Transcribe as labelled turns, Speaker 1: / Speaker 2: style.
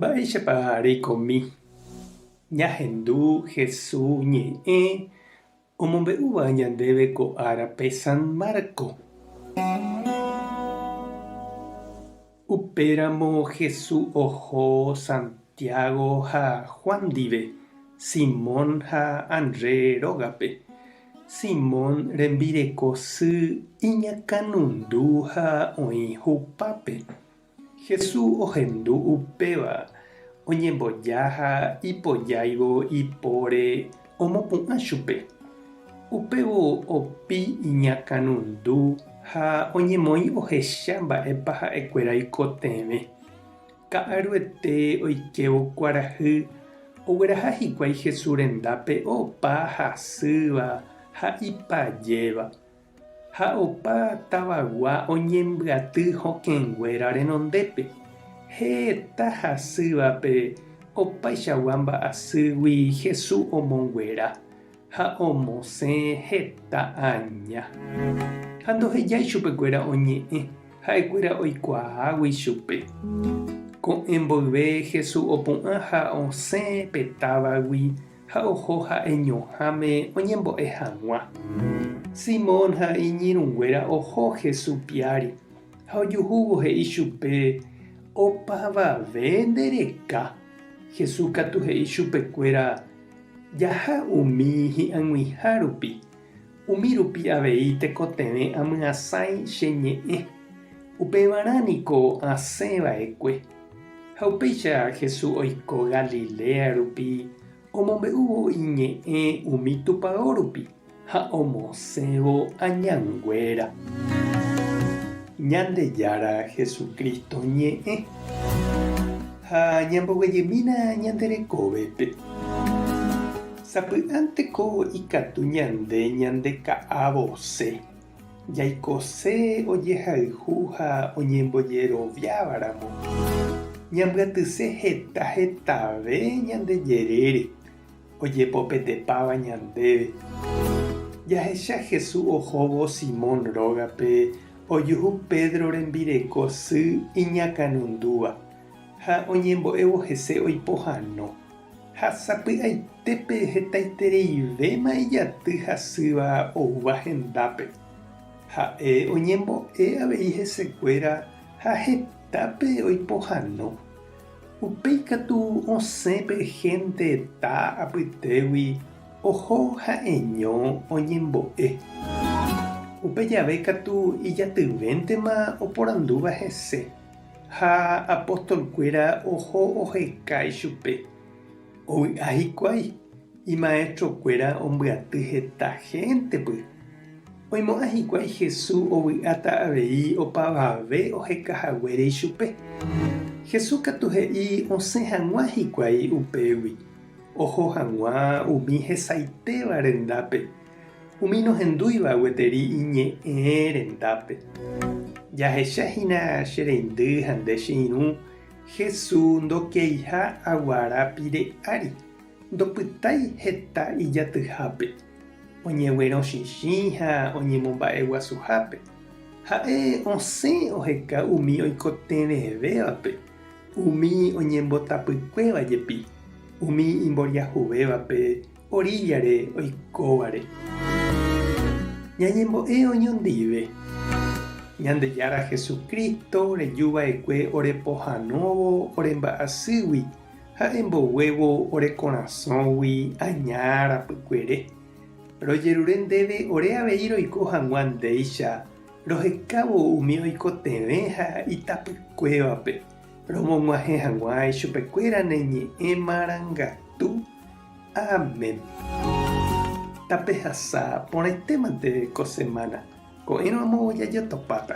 Speaker 1: Mba'éichapa reikomi ñahendu Hesu ñe'ẽ omombe'úva ñandéve ko árape San Marco? Upéramo Hesu oho Santiago ha Juan ndive, Simón ha André rógape. Simón rembireko sy iñakãnundu ha oĩ hupápe. Jesús ohendu upéva, oñemboja ha ipojáivo ipóre omopu'ã chupe. Upévo opi iñakãnundu ha oñemoĩ ohecha mba'épa ha'ekuéra oikotevẽ. Ka'aruete oikévo kuarahy, ogueraha hikuái Jesús rendápe opa hasýva ha ipajéva. Ha opa tavagua oñembyaty hokẽnguéra renondépe, heta hasývape opaichagua mba'asýgui Jesús omonguera ha omosẽ heta aña. Ha ndohejái chupekuéra oñe'ẽ, ha'ekuéra oikuaágui chupe. Ko'ẽ mboyve Jesús opu'ã ha osẽ pe távagui ha oho ha'eñoháme oñembo'e hag̃ua. Simón ha iñirũnguéra oho Jesús piári, ha ojuhúvo he'i chupe, Opavave nde reka. Jesús katu he'i chupekuéra, Jaha umi hi'ag̃uiha rupi, umi rupi avei tekotevẽ amyasãi che ñe'ẽ. Upevarã niko asẽ va'ekue. Ha upéicha Jesús oiko Galilea rupi omombe'úvo iñe'ẽ umi tupao rupi ha omosẽvo añanguéra. Ñandejára Jesucristo ñe'ẽ. Ha ñamboguejymína ñande rekovépe. Sapy'ánteko ikatu ñande ñandeka'avose. Jaikose ojehayhu ha oñembojeroviávaramo, ñambyatyse heta hetave ñande jerére ojepopetepáva ñandéve. Jahecha Jesús ohóvo Simón rógape ojuhu Pedro rembireko sy iñakãnundúva ha oñembo'évo hese oipohãno. Ha sapy'aitépe hetaitereivéma ijaty hasýva oúva hendápe. Ha'e oñembo'e avei hesekuéra ha hetápe oipohãno. Upéi katu osẽ pe hénte heta apytégui oho ha'eño oñembo'e. Upe jave katu ijatyvéntema oporandúva hese. Ha apostolkuéra oho oheka ichupe. Ovy'a hikuái, imaestrokuéra ombyaty heta héntepy. Oimo'ã hikuái Jesús ovy'áta avei opavave oheka haguére ichupe. Jesús katu he'i osẽ hag̃ua hikuái upégui, oho hag̃ua umi hesaitéva rendápe. Umi nohendúiva gueteri iñe'ẽ rendápe. Jahecha hína che reindy ha nde che irũ, Hesu ndokeiha aguara pire ári, ndopytái heta ijatyhápe, oñeguerõchichĩ ha oñemomba'eguasuhápe. Ha'e osẽ oheka umi oikotevẽvévape, umi oñembotapykuéva jepi, umi imboriahuvévape oríllare oikóvare. Ñañembo'e oñondive. Ñandejára Jesucristo reju va'ekue ore pohãnóvo ore mba'asýgui ha emboguévo ore korasõgui aña rapykuere. Rojerure ndéve ore avei roiko hag̃ua ndéicha rohekávo umi oikotevẽ ha itapykuévape, romog̃uahẽ hag̃ua ichupekuéra ne ñe'ẽ marangatu. Amén. Tapehasa porãitémante ko semana, ko'ẽrõ amo jajotopáta.